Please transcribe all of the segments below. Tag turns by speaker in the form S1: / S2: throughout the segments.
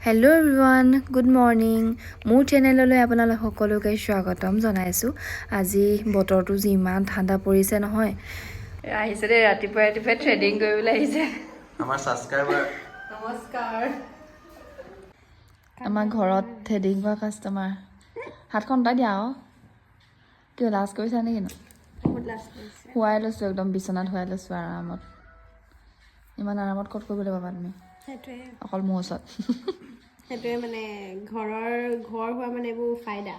S1: Hello' everyone, good morning. মোৰ চেনেললৈ আপোনালোক সকলোকে স্বাগতম জনাইছোঁ। আজি বতৰটো যি ইমান ঠাণ্ডা পৰিছে নহয়। আহিছে দেই, ৰাতিপুৱাই ৰাতিপুৱাই থ্ৰেডিং কৰিবলৈ আহিছে।
S2: আমাৰ ছাবস্ক্ৰাইবাৰ।
S3: নমস্কাৰ।
S1: আমাৰ ঘৰত থ্ৰেডিং কৰা কাষ্টমাৰ। হাতখন উতাই দিয়া আকৌ। কিয়, লাজ কৰিছা নেকি ন?
S3: বহুত লাজ কৰিছে।
S1: শুৱাই লৈছোঁ, একদম বিচনাত শুৱাই লৈছোঁ আৰামত। ইমান আৰামত ক'ত কৰিবলৈ পাবা তুমি?
S3: সেইটোৱে।
S1: অকল মোৰ ওচৰত।
S3: সেইটোৱে, মানে ঘৰৰ ঘৰ হোৱা মানে এইবোৰ ফাইদা।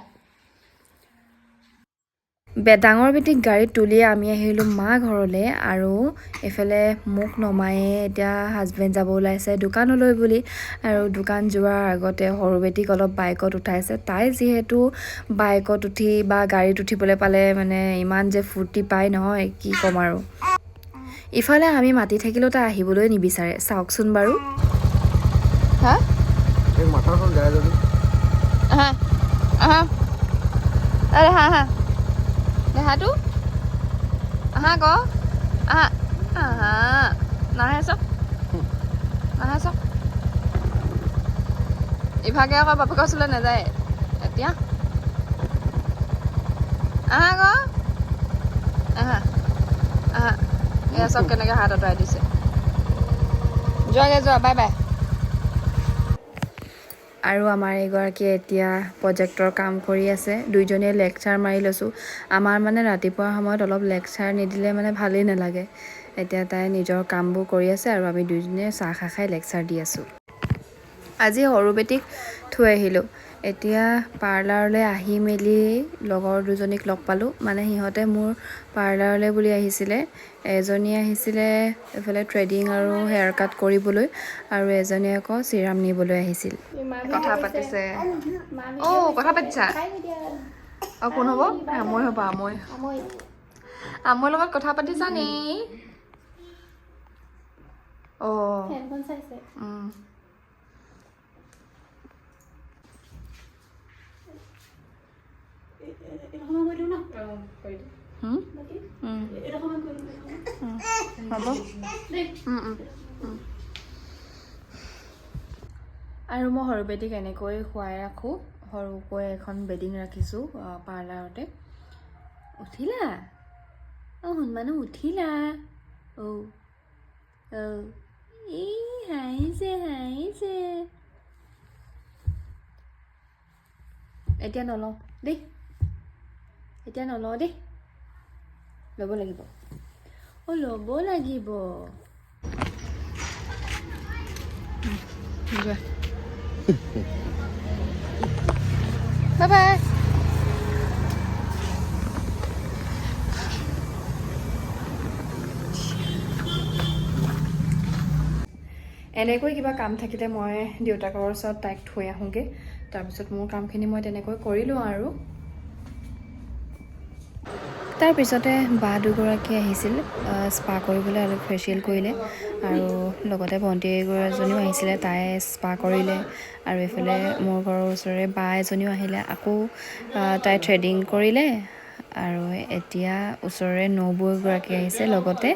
S1: ডাঙৰ বেটীক গাড়ীত তুলিয়ে আমি আহিলোঁ মা ঘৰলৈ আৰু এইফালে মোক নমায়ে এতিয়া হাজবেণ্ড যাব ওলাইছে দোকানলৈ বুলি। আৰু দোকান যোৱাৰ আগতে সৰু বেটীক অলপ বাইকত উঠাইছে। তাই যিহেতু বাইকত উঠি বা গাড়ীত উঠিবলৈ পালে মানে ইমান যে ফূৰ্তি পায় নহয়, কি ক'ম আৰু। ইফালে আমি মাতি থাকিলেও তাই আহিবলৈ নিবিচাৰে। চাওকচোন বাৰু। হা।
S2: এই মাথাখন যায় যদি।
S1: আহা আহা, আৰে হা হা, দেহাটো আহা ক, আহা আহা। নাহে চব, নাহে চব। ইভাগে আকৌ বাপেকৰ ওচৰলৈ নাযায় এতিয়া। আহা ক, আহা আহা। এয়া চব কেনেকৈ হাত আঁতৰাই দিছে। যোৱাগে যোৱা, বাই বাই। আৰু আমাৰ এইগৰাকীয়ে এতিয়া প্ৰজেক্টৰ কাম কৰি আছে। দুইজনীয়ে লেকচাৰ মাৰি লৈছোঁ। আমাৰ মানে ৰাতিপুৱা সময়ত অলপ লেকচাৰ নিদিলে মানে ভালেই নালাগে। এতিয়া তাই নিজৰ কামবোৰ কৰি আছে আৰু আমি দুইজনীয়ে চাহ খাই খাই লেকচাৰ দি আছোঁ। আজি সৰু বেটীক থৈ আহিলোঁ। এতিয়া পাৰ্লাৰলৈ আহি মেলি লগৰ দুজনীক লগ পালোঁ। মানে সিহঁতে মোৰ পাৰ্লাৰলৈ বুলি আহিছিলে। এজনী আহিছিলে এইফালে থ্ৰেডিং আৰু হেয়াৰ কাট কৰিবলৈ আৰু এজনীয়ে আকৌ চিৰাম নিবলৈ আহিছিল। কথা পাতিছে। অ' কথা পাতিছা? অঁ, কোন হ'ব? আমৈ হ'ব, আমৈ। আমৈৰ লগত কথা পাতিছা নি? অঁ।
S3: ফেনখন চাইছে।
S1: হ'ব। আৰু মই সৰু বেটীক এনেকৈ শুৱাই ৰাখোঁ। সৰুকৈ এখন বেডিং ৰাখিছোঁ পাৰ্লাৰতে। উঠিলা? অঁ সোণমানো, উঠিলা? অ' অ', এই হাঁহিছে হাঁহিছে। এতিয়া নলওঁ দেই, এতিয়া নলওঁ দেই। ল'ব লাগিব, অ' ল'ব লাগিব। যোৱা, বাই বাই। এনেকৈ কিবা কাম থাকিলে মই দেউতাকৰ ওচৰত তাইক থৈ আহোঁগৈ। তাৰপিছত মোৰ কামখিনি মই তেনেকৈ কৰি লওঁ। আৰু তাৰপিছতে বা দুগৰাকী আহিছিল স্পা কৰিবলৈ আৰু ফেচিয়েল কৰিলে। আৰু লগতে ভণ্টি এগৰাজনীও আহিছিলে, তাই স্পা কৰিলে। আৰু এইফালে মোৰ ঘৰৰ ওচৰৰে বা এজনীও আহিলে, আকৌ তাই থ্ৰেডিং কৰিলে। আৰু এতিয়া ওচৰৰে নবৌ এগৰাকী আহিছে, লগতে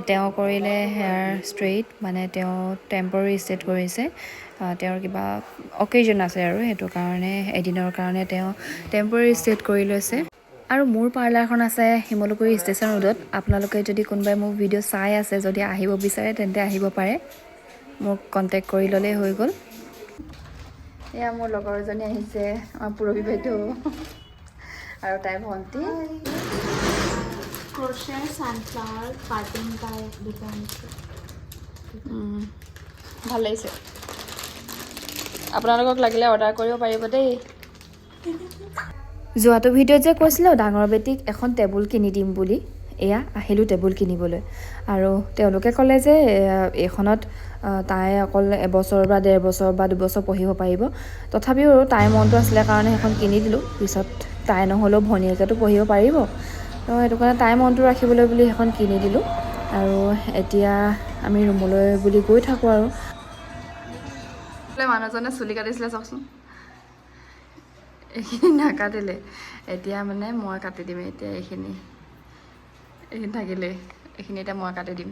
S1: তেওঁ কৰিলে হেয়াৰ ষ্ট্ৰেইট, মানে তেওঁ টেম্পৰৰী ষ্ট্ৰেইট কৰিছে। তেওঁৰ কিবা অকেজন আছে আৰু সেইটো কাৰণে এদিনৰ কাৰণে তেওঁ টেম্পৰৰী ষ্ট্ৰেইট কৰি লৈছে। আৰু মোৰ পাৰ্লাৰখন আছে শিমলুগুৰি ষ্টেচন ৰোডত। আপোনালোকে যদি কোনোবাই মোৰ ভিডিঅ' চাই আছে, যদি আহিব বিচাৰে তেন্তে আহিব পাৰে। মোক কণ্টেক্ট কৰি ল'লেই হৈ গ'ল। এয়া মোৰ লগৰ এজনী আহিছে, আমাৰ পূৰবী বাইদেউ আৰু তাইৰ ভণ্টি।
S3: ক্ৰ'চিয়াৰ ছানফ্লাৱাৰ পাৰ্টিং পাই দুটা আনিছে।
S1: ভাল লাগিছে। আপোনালোকক লাগিলে অৰ্ডাৰ কৰিব পাৰিব দেই। যোৱাটো ভিডিঅ'ত যে কৈছিলোঁ ডাঙৰ বেটীক এখন টেবুল কিনি দিম বুলি, এয়া আহিলোঁ টেবুল কিনিবলৈ। আৰু তেওঁলোকে ক'লে যে এইখনত তাই অকল এবছৰ বা 1.5 বছৰ বা 2 বছৰ পঢ়িব পাৰিব। তথাপিও আৰু তাইৰ মনটো আছিলে কাৰণে সেইখন কিনি দিলোঁ। পিছত তাই নহ'লেও ভনীয়েকেতো পঢ়িব পাৰিব। তো সেইটো কাৰণে তাইৰ মনটো ৰাখিবলৈ বুলি সেইখন কিনি দিলোঁ। আৰু এতিয়া আমি ৰুমলৈ বুলি গৈ থাকোঁ। আৰু মানুহজনে চুলি কাটিছিলে, চাওকচোন, এইখিনি নাকাটিলে। এতিয়া মানে মই কাটি দিম। এতিয়া এইখিনি, এইখিনি থাকিলে, এইখিনি এতিয়া মই কাটি দিম।